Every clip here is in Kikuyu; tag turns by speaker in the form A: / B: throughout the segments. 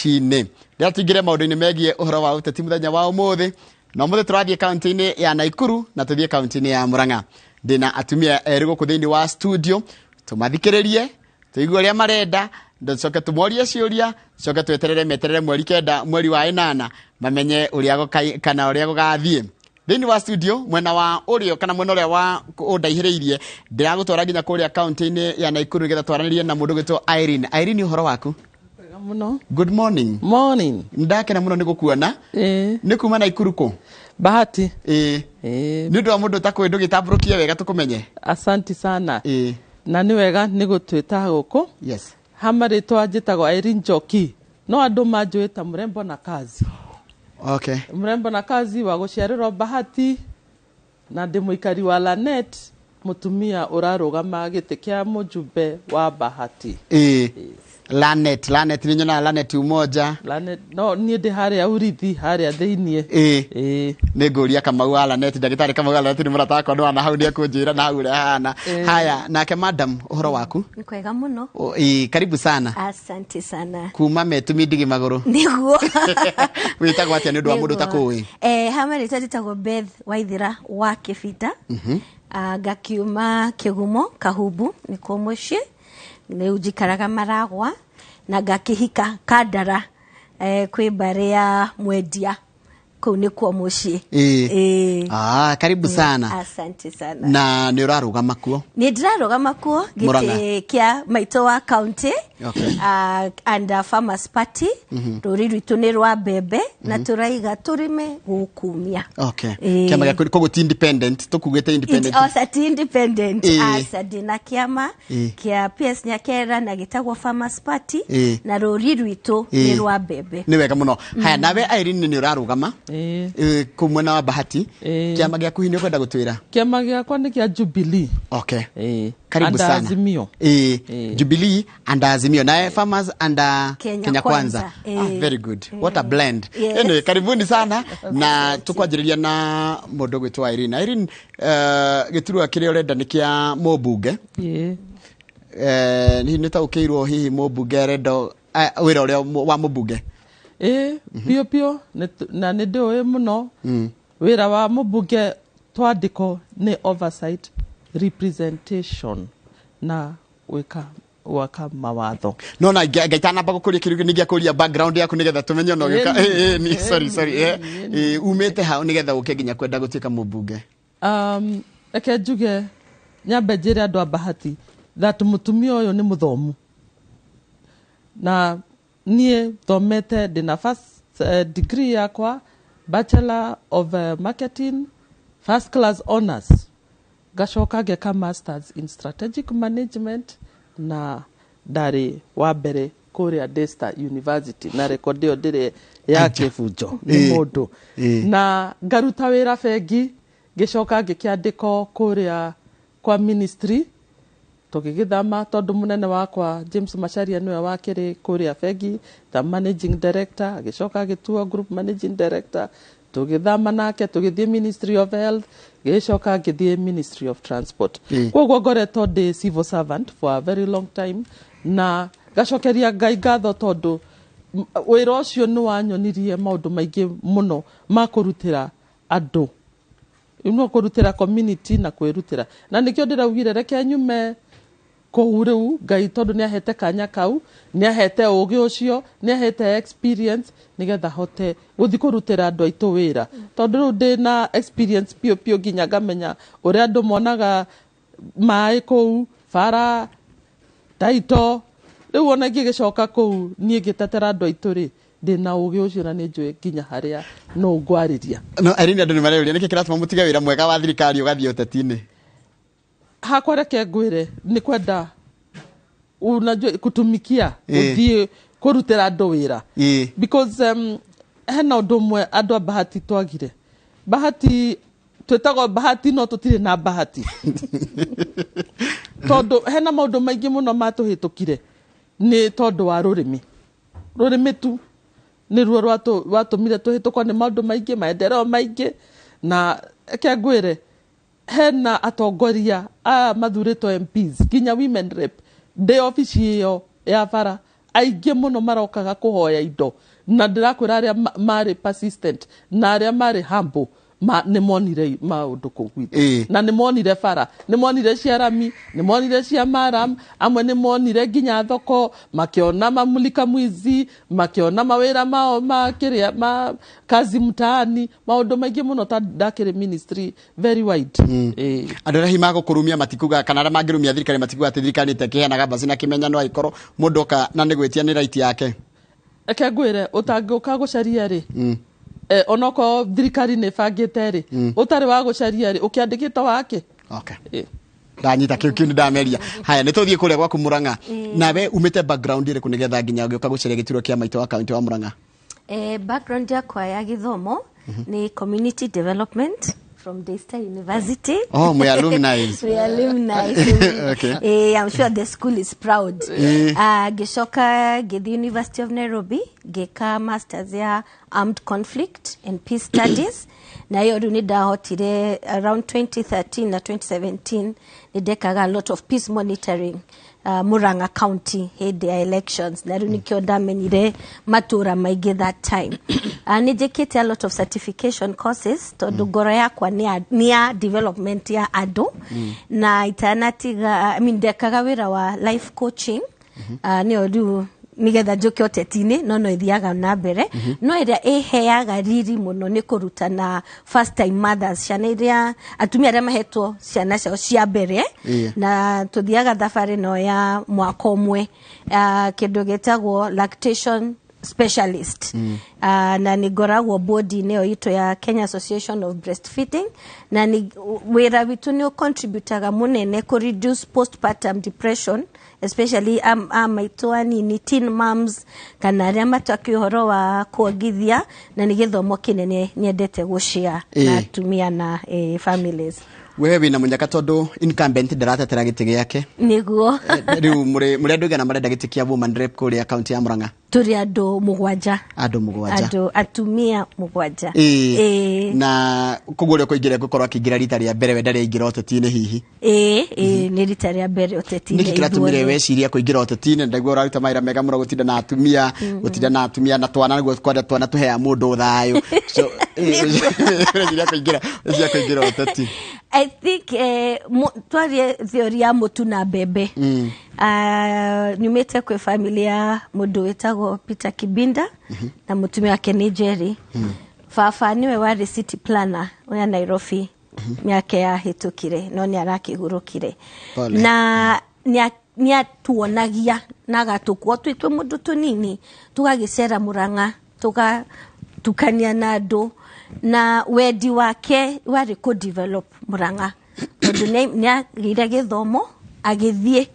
A: Rũcinĩ rĩrĩa tũingĩre maũndũ-inĩ megiĩ ũhoro wa ũteti mũthenya wa ũmũthĩ, na ũmũthĩ tũrathiĩ kaunti-inĩ ya Naikuru na tũthiĩ kaunti-inĩ ya Murang'a. Ndĩna atumia erĩ gũkũ thĩinĩ wa studio, tũmathikĩrĩrie, tũigue ũrĩa marenda, tũcoke tũmorie ciũria, tũcoke tweterere meterere mweri 9 mweri wa ĩnana mamenye ũrĩa kana ũrĩa gũgathiĩ. Thĩinĩ wa studio mwena wa ũrĩo kana mwena ũrĩa wa ũndaihĩrĩirie, ndĩragũtwara nginya kũrĩa kaunti-inĩ ya Naikuru nĩgetha twaranĩrie na mũndũ ũgwĩtwo Irene. Irene, ũhoro waku?
B: Wega mũno.
A: Good morning.
B: Morning.
A: Ndakena mũno nĩ gũkuona. Nĩ kuma Naikuru kũ?
B: Bahati.
A: Ĩĩ. Nĩ ũndũ wa mũndũ ũtakũĩ, ndũgĩtambũrũkie wega tũkũmenye.
B: Asanti sana. Na nĩ wega nĩ gũtwĩta gũkũ. Hama rĩtwa njĩtagwo Irene Njoki. No andũ manjũĩ ta Mrembo na Kazi. Mrembo na Kazi wa gũciarĩrwo Bahati na ndĩ mũikari wa Lanet, mũtumia ũrarũgama gĩtĩ kĩa mũjumbe wa Bahati.
A: Ĩĩ, Lanet, Lanet, nĩ nyonaga Lanet Umoja.
B: Lanet, no niĩ ndĩ harĩa Urithi harĩa thĩiniĩ.
A: Ĩĩ, nĩ ngũria Kamau wa Lanet, ndagĩtarĩ Kamau wa Lanet nĩ mũrata wakwa, nĩ na hau nĩ ekũnjĩra na hau ũrĩa hana. Haya, nake madam, ũhoro waku?
C: Nĩ kwega mũno.
A: Ĩĩ, karibu sana.
C: Asante sana.
A: Kuma metumi ndigi magũrũ.
C: Nĩguo.
A: Wĩtagwo atĩa nĩ ũndũ wa mũndũ
C: Nĩguo.
A: ũtakũĩ?
C: Hama rĩtwa njĩtagwo Beth Waithĩra wa Kĩbita. Ngakiuma Kĩgumo Kahumbu nĩkuo mũciĩ, rĩu njikaraga Maragwa na ngakĩhika Kandara, kwĩ mbarĩ ya Mwendia, kũu nĩkuo mũciĩ.
A: Ĩĩ. Ah, karibu sana.
C: Asante sana.
A: Na nĩ ũrarũgama kuo?
C: Nĩ ndĩrarũgama kuo
A: Murang'a.
C: gĩtĩ kĩa maitũ wa county and Farmers Party. Rũri rwitũ nĩ rwa mbembe na tũraiga tũrĩme gũkumia.
A: Kĩama gĩaku koguo ti independent, tũkugĩte independent?
C: Oca ti independent. Aca, ndĩna kĩama kĩa PS Nyakera na gĩtagwo Farmers Party na rũri rwitũ nĩ rwa mbembe.
A: Nĩ wega mũno. Haya, nawe Irene nĩ ũrarũgama kũu mwena wa Bahati. Kĩama gĩaku hihi nĩ ũkwenda gũtwĩra?
B: Kĩama gĩakwa nĩ kĩa Jubilee.
A: Karibu
B: And
A: sana.
B: Azimio.
A: Jubilee and Azimio, nawe Farmers and
C: Kenya
A: Kenya Kwanza.
C: Kwanza.
A: Ah, very good, what a blend. Anyway, karibuni sana, na tukwanjĩrĩria na mũndũ gwĩtwo Irene. Irene, gĩturwa kĩrĩa ũrenda nĩ kĩa mũmbunge. Hihi nĩ taũkĩirwo hihi mũmbunge arenda wĩra ũrĩa wa mũmbunge?
B: Ĩĩ, biũ biũ, na nĩ ndĩũĩ mũno. Wĩra wa mũmbunge twandĩko nĩ oversight, representation na gwĩka gwaka mawatho.
A: No na ngaitanamba gũkũria kĩrĩa ningĩakũria background yaku nĩgetha tũmenye ona ũgĩũka. Ĩĩ, sorry, sorry, umĩte hau nĩgetha ũke nginya kwenda gũtuĩka mũmbunge?
B: Reke njuge, nyambe njĩre andũ a Bahati that mũtumia ũyũ nĩ mũthomu, na niĩ thomete, ndĩna first degree yakwa, Bachelor of Marketing, first class honors, ngacoka ngeka masters in strategic management, na ndarĩ wa mbere kũrĩa Daystar University, na record ĩyo ndĩrĩ ya kĩbunjo nĩ mũndũ. Na ngaruta wĩra bengi, ngĩcoka ngĩkĩandĩkwo kũrĩa kwa ministry, tũgĩgĩthama tondũ mũnene wakwa James Macharia nĩwe wakĩrĩ kũrĩa bengi ta managing director, agĩcoka agĩtuo group managing director, tũgĩthama nake tũgĩthiĩ Ministry of Health, ngĩcoka ngĩthiĩ Ministry of Transport. Koguo ngoretwo ndĩ civil servant for a very long time, na ngacokeria Ngai ngatho tondũ wĩra ũcio nĩ wanyonirie maũndũ maingĩ mũno ma kũrutĩra andũ, no kũrutĩra community na kwĩrutĩra, na nĩkĩo ndĩraugire reke nyume kũu rĩu Ngai tondũ nĩ ahete kanya kau, nĩ ahete ũgĩ ũcio, nĩ ahete experience nĩgetha hote gũthiĩ kũrutĩra andũ aitũ wĩra, tondũ rĩu ndĩna experience piũ piũ nginya ngamenya ũrĩa andũ monaga maĩ kũu bara taito. Rĩu ona ingĩgĩcoka kũu niĩ ngĩtetera andũ aitũ rĩ, ndĩna ũgĩ ũcio na nĩ njũĩ nginya harĩa no ngwarĩria.
A: No Irene, andũ nĩ mareyũria nĩkĩ kĩratũma mũtige wĩra mwega wa thirikari ũgathiĩ ũteti-inĩ?
B: Hakwa reke ngwĩre, nĩ kwenda, unajua, kutumikia, gũthiĩ kũrutĩra andũ wĩra because hena ũndũ ũmwe andũ a Bahati twagire. Bahati twĩtagwo Bahati no tũtirĩ na bahati, tondũ hena maũndũ maingĩ mũno matũhĩtũkire nĩ tondũ wa rũrĩmĩ. Rũrĩmĩ tu nĩruo rwatũmire tũhĩtũkwo nĩ maũndũ maingĩ, maendeleo maingĩ. Na reke ngwĩre, hena atongoria aya mathurĩtwo MPs nginya women rep, ndĩ obici ĩyo ya bara. Aingĩ mũno marokaga kũhoya indo, na ndĩrakwĩra arĩa marĩ persistent na arĩa marĩ humble nĩ monire maũndũ kũu gwitũ. Na nĩ monire bara, nĩ monire cia rami, nĩ monire cia maram, amwe nĩ monire nginya thoko, makĩona mamulika mwizi, makĩona mawĩra mao ma kĩrĩa ma kazi mtaani, maũndũ maingĩ mũno ta ndakĩrĩ ministry very wide.
A: Andå arĩa hihi magũkũrumia matikuga, kana arĩa mangĩrumia thirikari matikuga atĩ thirikari nĩ ĩtekĩheanaga mbasi na kĩmenyano, angĩkorwo mũndũ oka na nĩ gwĩtia nĩ right yake?
B: Reke ngwĩre, ũtangĩũka gũcaria rĩ, onokorwo thirikari nĩ ĩbangĩte rĩ, ũtarĩ wa gũcaria rĩ, ũkĩandĩkĩtwo wake.
A: Ndanyita kĩu nĩ ndameria. Haya, nĩ tũthiĩ kũrĩa gwaku Mũrang'a. Nawe umĩte background ĩrĩkũ nĩgetha nginya ũgĩũka gũcaria gĩturwa kĩa maitũ wa kaunti wa Mũrang'a?
C: Background yakwa ya gĩthomo nĩ community development from Daystar University.
A: Oh, we alumni.
C: We alumni. I'm sure the school is proud. Ngĩcoka ngĩthiĩ University of Nairobi, ngĩka masters ya armed conflict and peace studies, na ĩyo rĩu nĩ ndahotire around 2013 na 2017 nĩ ndekaga a lot of peace monitoring Murang'a County hĩndĩ ya elections, na rĩu nĩkĩo ndamenyire matũra maingĩ that time. Nĩ njĩkĩte a lot of certification courses tondũ ngoro yakwa nĩ ya development ya andũ, na itanatiga, I mean, ndekaga wĩra wa life coaching, nĩyo rĩu nigetha njũke ũteti-inĩ, no ithiaga na mbere, no ĩrĩa ĩheaga riri mũno nĩ kũrutana first time mothers, ciana iria, atumia arĩa mahetwo ciana ciao cia mbere. Na tũthiaga thabarĩ no ya mwaka ũmwe, kĩndũ gĩtagwo lactation specialist, na nĩ ngoragwo board-inĩ ĩyo itũ ya Kenya Association of Breastfeeding, na nĩ wĩra witũ nĩ ũcontributaga mũnene kũ reduce postpartum depression, especially a maitũ anini, teen moms, kana arĩa matakĩ ũhoro wa kuongithia, na nĩ gĩthomo kĩnene nyendete gũshare na atumia na families.
A: We wĩna mũnyaka tondũ incumbent ndaratetera gĩtĩ gĩake.
C: Nĩguo.
A: Rĩu mũrĩ andũ igana marenda gĩtĩ kĩa woman rep kũrĩa kaunti ya Murang'a?
C: Tũrĩ andũ 7.
A: Andũ 7.
C: Andũ atumia 7.
A: Na koguo ũrĩa ũkũingĩra gũkorwo akĩingĩra rita rĩa mbere, we ndarĩ aingĩra ũteti-inĩ hihi?
C: Ĩĩ, nĩ rita rĩa mbere ũteti-inĩ.
A: Nĩkĩ kĩratũmire
C: Ithuothe.
A: weciria kũingĩra ũteti-inĩ? Ndaigua ũraruta mawĩra mega mũno gũtinda na atumia, gũtinda na atumia na twana, nĩguo kwenda twana tũheaga mũndũ thayũ. So ũreciria kũingĩra ũteti?
C: I think twarie theory ya mũtu na mbembe. Nyumĩte kwĩ family ya mũndũ wĩtagwo Peter Kibinda na mũtumia wake nĩ Jerry. Baba nĩwe warĩ city planner ya Nairobi mĩaka ya hĩtũkire, no nĩ arakĩhurũkire.
A: Pole.
C: Na nĩ atuonagia na agatũkua twĩ mũndũ tũnini, tũgagĩcera Mũrang'a, tũgatukania na andũ, na wendi wake warĩ kũ develop Mũrang'a tondũ nĩ agĩire gĩthomo agĩthiĩ,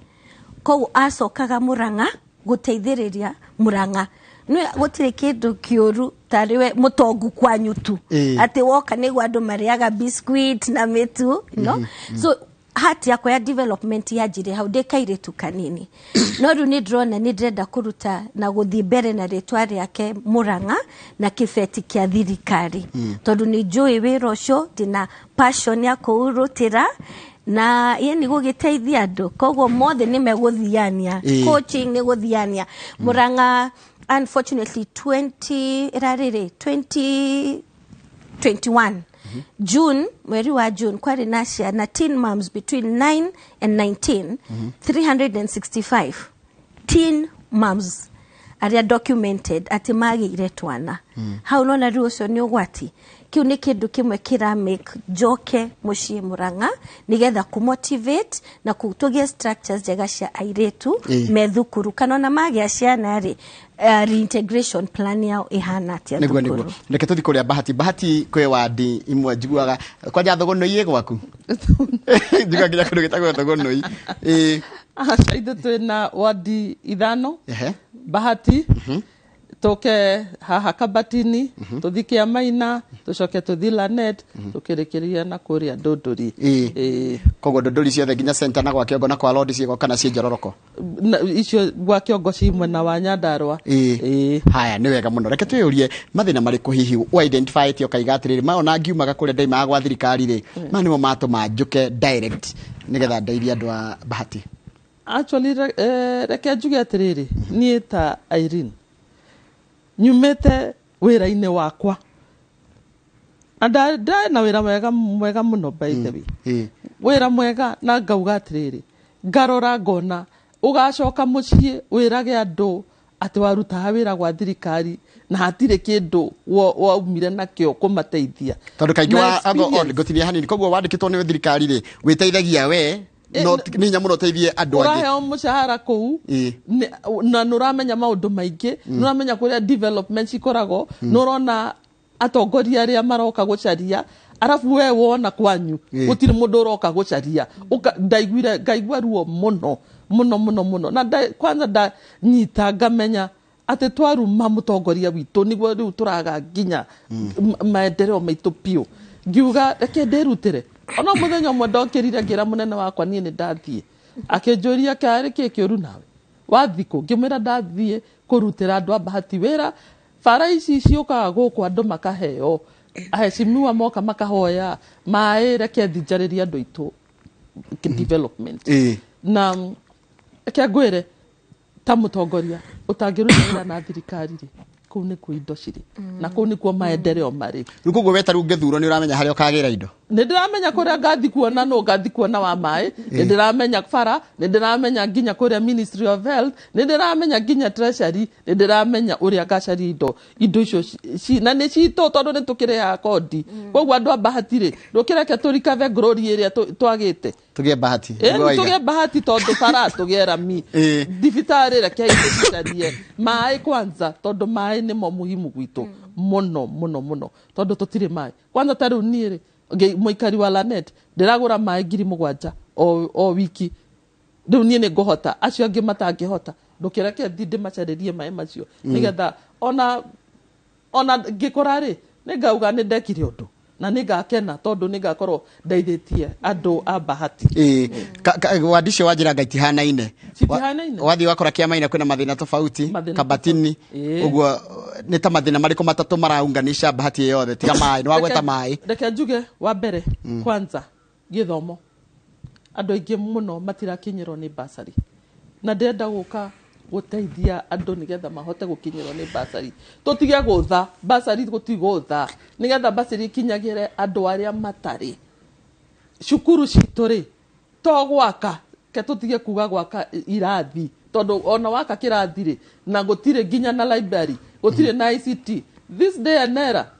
C: koguo acokaga Mũrang'a gũteithĩrĩria Mũrang'a. Nĩ gũtirĩ kĩndũ kĩũru tarĩ we mũtongu kwanyu tu, atĩ woka nĩguo andũ marĩaga biscuit na mĩtu, no so hati yakwa ya development yanjire hau ndĩ kairĩtu kanini, no rĩu nĩ ndĩrona nĩ ndĩrenda kũruta na gũthiĩ mbere na rĩtwa rĩake Mũrang'a na kĩbeti kĩa thirikari, tondũ nĩ njũĩ wĩra ũcio, ndĩna passion ya kũũrutĩra na yani gũgĩteithia andũ, koguo mothe nĩ megũthiania. Coaching nĩ gũthiania Mũrang'a. Unfortunately 20 ĩrarĩrĩ 2021 June, mweri wa June, kwarĩ na ciana teen moms between 9 and 19, 365 teen moms arĩa documented atĩ magĩire twana. Hau nona rĩu ũcio nĩ ũgwati. Kĩu nĩ kĩndũ kĩmwe kĩra make njoke mũciĩ Mũrang'a nĩgetha kũmotivate na tũgĩe structures njega cia airĩtu me thukuru, kana ona magĩa ciana rĩ, reintegration plan yao ĩhana atĩa
A: Nĩguo.
C: thukuru.
A: Reke tũthiĩ kũrĩa Bahati. Bahati, kwĩ wandi imwe njiguaga kwanja Thũgũnũi ĩ gwaku, njiguaga nginya kũndũ gĩtagwo Thũgũnũi.
B: Aca, ithuĩ twĩna wandi 5. Bahati, tũke haha Kabatini, tũthi Kĩamaina, tũcoke tũthi Lanet, tũkĩrĩkĩria na kũrĩa Ndũndũri.
A: Koguo Ndũndũri ciothe nginya center na gwa Kĩongo na kwa Lodi ciĩgo kana ciĩ Njororoko?
B: Icio gwa Kĩongo ci mwena wa Nyandarua.
A: Haya, nĩ wega mũno. Reke twĩyũrie, mathĩna marĩkũ hihi wa identify ĩte ũkaiga atĩrĩrĩ, ma ona ngiumaga kũrĩa ndaimaga gwa thirikari rĩ, maya nĩmo matũma njũke direct nĩgetha ndeithie andũ a Bahati?
B: Actually, reke njuge atĩrĩrĩ, niĩ ta Irene nyumĩte wĩra-inĩ wakwa na ndarĩ na wĩra mwega mwega mũno, by the way. Wĩra mwega, na ngauga atĩrĩrĩ, ngarora ngona ũgacoka mũciĩ wĩrage andũ atĩ warutaga wĩra gwa thirikari na hatirĩ kĩndũ waumire nakĩo kũmateithia.
A: Tondũ kaingĩ
B: Na
A: wa ango
B: experience.
A: Ngũtinia hanini, koguo wandĩkĩtwo nĩ thirikari rĩ, wĩteithagia we, no nĩ hinya mũno ũteithie andũ angĩ.
B: Ũraheo mũcahara kũu na nĩ ũramenya maũndũ maingĩ, nĩ ũramenya kũrĩa development cikoragwo, nĩ ũrona atongoria arĩa maroka gũcaria, arabu we wona kwanyu gũtirĩ mũndũ ũroka gũcaria. Ndaiguire ngaigua ruo mũno mũno mũno mũno, na kwanza ndanyita ngamenya atĩ twaruma mũtongoria witũ nĩguo rĩu tũraga nginya maendeleo maitũ biũ. Ngiuga reke ndĩrutĩre. Ona mũthenya ũmwe ndokĩrire ngĩra mũnene wakwa niĩ nĩ ndathiĩ. Akĩnjũria, karĩ kĩ kĩũru nawe, wathiĩ kũ? Ngĩmwĩra ndathiĩ kũrutĩra andũ a Bahati wĩra. Bara ici ciũkaga gũkũ andũ makaheo, aheshimiwa moka makahoya maĩ, reke thinjarĩrie andũ aitũ development. Na reke ngwĩre, ta mũtongoria ũtangĩruta wĩra na thirikari rĩ, kũu nĩkuo indo cirĩ na kũu nĩkuo maendeleo marĩ.
A: Rĩu koguo we ta rĩu ũngĩthurwo nĩ ũramenya harĩa ũkagĩra indo?
B: Nĩ ndĩramenya kũrĩa ngathi kuona, nũ ngathi kuona wa maĩ, nĩ ndĩramenya bara, nĩ ndĩramenya nginya kũrĩa Ministry of Health, nĩ ndĩramenya nginya Treasury, nĩ ndĩramenya ũrĩa ngacaria indo icio na nĩ citũ tondũ nĩ tũkĩrĩhaga kodi. Koguo andũ a Bahati rĩ, ndũkĩreke tũrikave glory ĩrĩa twagĩte.
A: Tũgĩe Bahati.
B: Ĩni.
A: Nĩguo waiga.
B: Tũgĩe Bahati tondũ bara, tũgĩe rami, thibitarĩ, rekei tũcicarie maĩ kwanza, tondũ maĩ nĩmo muhimu gwitũ mũno mũno mũno, tondũ tũtirĩ maĩ. Kwanza ta rĩu niĩ rĩ, mũikari wa Lanet, ndĩragũra maĩ 7,000 o wiki. Rĩu niĩ nĩ ngũhota, acio angĩ matangĩhota, ndũkĩreke thi ndĩmacarĩrie maĩ macio, nĩgetha ona ngĩkũra rĩ, nĩ ngauga nĩ ndekire ũndũ na nĩ ngakena tondũ nĩ ngakorwo ndeithĩtie andũ a Bahati.
A: Ĩĩ. Wandicio wa njĩra nga itihanaine.
B: Citihanaine.
A: Wathiĩ wakora Kĩamaina kwĩna mathĩna tofauti.
B: Mathĩna
A: Kabatini.
B: tofauti.
A: Ũguo nĩ ta mathĩna marĩkũ matatũ maraunganisha Bahati ĩyo yothe tiga maĩ? Nĩ wagweta maĩ.
B: Reke njuge wa mbere kwanza gĩthomo. Andũ aingĩ mũno matirakinyĩrwo nĩ basarĩ, na ndĩrenda gũka gũteithia andũ nĩgetha mahote gũkinyĩrwo nĩ basarĩ. Tũtige gũtha basarĩ, gũtigũtha, nĩgetha basarĩ ikinyagĩre andũ arĩa matarĩ. Cukuru citũ rĩ, to gwaka, ke tũtige kuga gwaka irathi, tondũ ona waka kĩrathi rĩ, na gũtirĩ nginya na library, gũtirĩ na ICT. This day and era,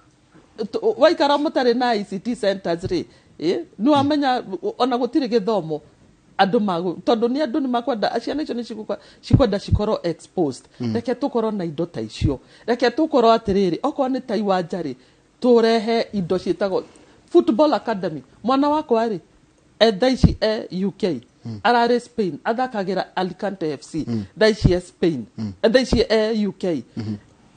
B: waikara mũtarĩ na ICT centers rĩ, nĩ wamenya ona gũtirĩ gĩthomo andũ magu, tondũ nĩ andũ nĩ makwenda ciana icio nĩ cikwenda cikorwo exposed. Reke tũkorwo na indo ta icio. Reke tũkorwo atĩrĩrĩ, okorwo nĩ ta iwanja rĩ, tũrehe indo ciĩtagwo football academy. Mwana wakwa rĩ, e thaa ici e UK, ararĩ Spain, athakagĩra Alicante FC. Thaa ici e Spain, thaa ici e UK.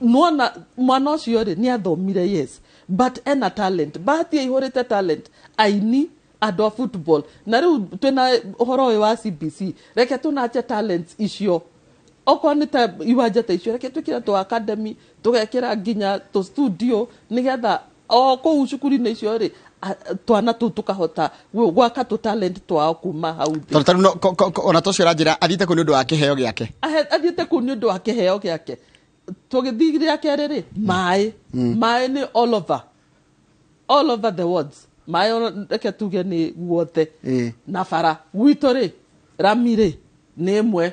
B: Nona mwana ũcio rĩ, nĩ athomire, yes, but ena talent. Bahati aihũrĩte talent, aini, andũ a football. Na rĩu twĩna ũhoro ũyũ wa CBC, reke tũnache talents icio. Okorwo nĩ ta iwanja ta icio, reke twĩkĩre tũ academy, tũgekĩra nginya tũ studio, nĩgetha o kũu cukuru-inĩ icio rĩ, twana tũu tũkahota gwaka tũ talent twao kuma hau thĩ.
A: Tondũ tarĩu ona tocio ũranjĩra athiĩte kũu nĩ ũndũ wa kĩheo gĩake.
B: Athiĩte kũu nĩ ũndũ wa kĩheo gĩake. Tũgĩthiĩ rĩa kerĩ rĩ, maĩ. Maĩ nĩ all over, all over the world. Maĩ reke tuge nĩ guothe. Na bara gwitũ rĩ, rami rĩ, nĩ ĩmwe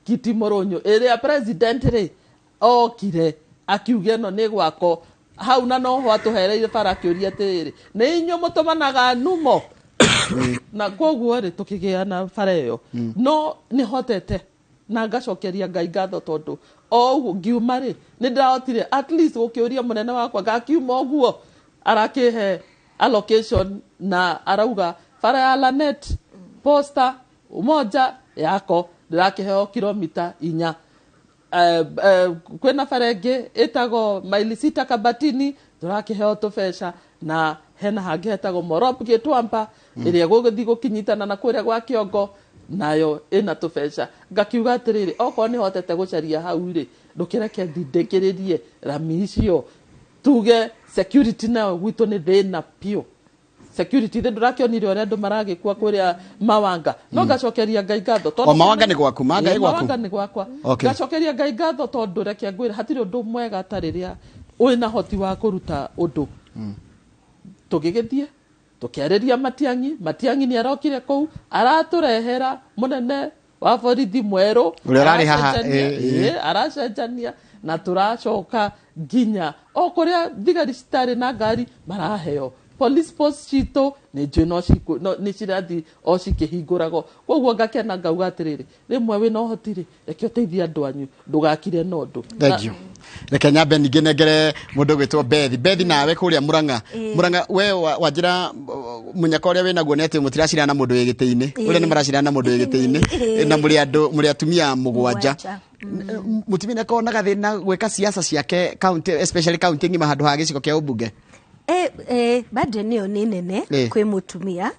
B: Kiti Mũrũnyũ ĩrĩa president rĩ okire akiuga ĩno nĩ gwako hau, na noho atũhereire bara, akĩũria atĩrĩrĩ, nĩ inyuĩ mũtũmanaga numo? Na koguo rĩ, tũkĩgĩa na bara ĩyo. No nĩ hotete na ngacokeria Ngai ngatho, tondũ o ũguo ngiuma rĩ, nĩ ndĩrahotire at least gũkĩũria mũnene wakwa ngakiuma ũguo arakĩhe allocation, na arauga bara ya Lanet, Posta, Umoja yako ndĩrakĩheo kilomita 4. Kwĩna bara ĩngĩ ĩtagwo maili 6 Kabatini, tũrakĩheo tũbeca, na hena hangĩ hetagwo Morop Gĩtwamba, ĩrĩa gũgĩthiĩ gũkinyitana na kũrĩa gwa Kĩongo, nayo ĩna tũbeca. Ngakiuga atĩrĩrĩ, okorwo nĩ hotete gũcaria hau rĩ, ndũkĩreke ndindĩkĩrĩrie rami icio. Tuge security nayo gwitũ nĩ thĩna biũ. Security thĩ ndũrakĩonire ũrĩa andũ maragĩkua kũrĩa Mawanga, no ngacokeria Ngai ngatho tondũ
A: O Mawanga nĩ gwaku? Mawanga
B: Ĩĩ,
A: ĩ gwaku?
B: Mawanga nĩ gwakwa.
A: Okay.
B: Ngacokeria Ngai ngatho tondũ reke ngwĩre, hatirĩ ũndũ mwega ta rĩrĩa wĩna hoti wa kũruta ũndũ. Tũgĩgĩthiĩ tũkĩarĩria Matiang'i. Matiang'i nĩ arokire kũu, aratũrehera mũnene wa borithi mwerũ.
A: Ũrĩa ũrarĩ haha,
B: Aracenjania,
A: ĩ.
B: Ĩ, aracenjania na tũracoka nginya o kũrĩa thigari citarĩ na ngari maraheo. Police post citũ nĩ njũĩ no nĩ cirathiĩ o cikĩhingũragwo. Koguo ngakena, ngauga atĩrĩrĩ, rĩmwe wĩna ũhoti rĩ, reke ũteithie andũ anyu, ndũgakire na ũndũ.
A: Thank you. Reke nyambe ningĩ nengere mũndũ gwĩtwo Bethi. Bethi, nawe kũrĩa Mũrang'a. Mũrang'a, we wanjĩra mũnyaka ũrĩa wĩnaguo nĩ atĩ mũtiracirana na mũndũ wĩ gĩtĩ-inĩ. Ũrĩa nĩ maracirana na mũndũ wĩ gĩtĩ-inĩ. Na mũrĩ andũ, mũrĩ atumia mũgwanja.
C: Mũgwanja.
A: Mũtumia nĩ akoragwo na gathĩna gwĩka siasa ciake county, especially county ng'ima handũ ha gĩcigo kĩa ũmbunge?
C: Burden ĩyo nĩ nene kwĩ mũtumia,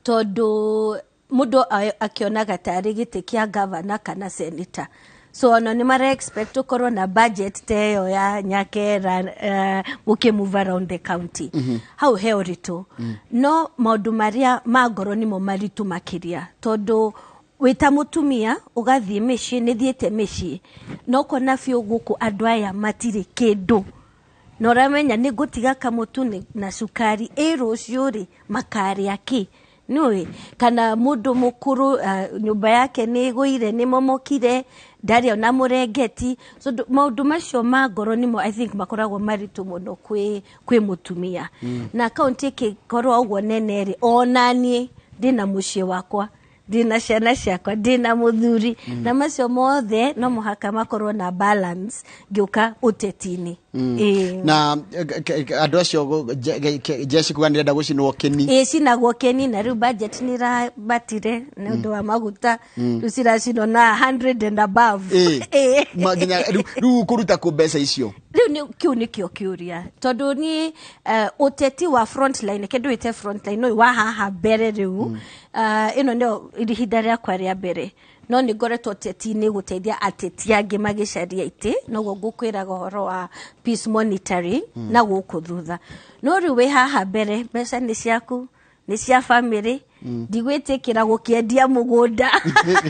C: tondũ mũndũ akĩonaga tarĩ gĩtĩ kĩa gavana kana senator, so ona nĩ mara expect ũkorwo na budget ta ĩyo ya Nyakera, mũkĩ move around the county. Hau he ũritũ, no maũndũ marĩa ma ngoro nĩmo maritũ makĩria, tondũ wĩta mũtumia ũgathiĩ mĩciĩ, nĩ thiĩte mĩciĩ na ũkona biũ gũkũ andũ aya matirĩ kĩndũ, na ũramenya nĩ ngũtiga kamũtu na cukari, ĩ rũciũ rĩ makarĩa kĩ? Nĩũĩ kana mũndũ mũkũrũ, nyũmba yake nĩ ĩgũire, nĩ momokire, ndarĩ ona mũrengeti. So maũndũ macio ma ngoro nĩmo I think makoragwo maritũ mũno kwĩ mũtumia. Na kaunti ĩkĩkorwo ũguo nene rĩ, ona niĩ ndĩna mũciĩ wakwa, ndĩna ciana ciakwa, ndĩna mũthuri, na macio mothe no mũhaka makorwo na balance ngĩũka ũteti-inĩ. Ĩĩ.
A: Na andũ acio jeshi kuga nĩrenda gũcinwo kĩni.
C: Ĩ, cinagwo kĩni, na rĩu budget nĩ ĩrabatire nĩ ũndũ wa maguta, rĩu ciracinwo na 100 and above. Ĩ.
A: Nginya rĩu kũruta kũ mbeca icio?
C: Rĩu kĩu nĩkĩo kĩũria, tondũ niĩ ũteti wa frontline, reke ndwĩte frontline ũyũ wa haha mbere rĩu, ĩno nĩyo ihinda rĩakwa rĩa mbere, no nĩ ngoretwo ũteti-inĩ gũteithia ateti angĩ magĩcaria itĩ, noguo ngũkwĩraga ũhoro wa peace monitoring na gũkũ thutha. No rĩu wĩ haha mbere, mbeca nĩ ciaku, nĩ cia family, ndigwĩtĩkĩra gũkĩendia mũgũnda.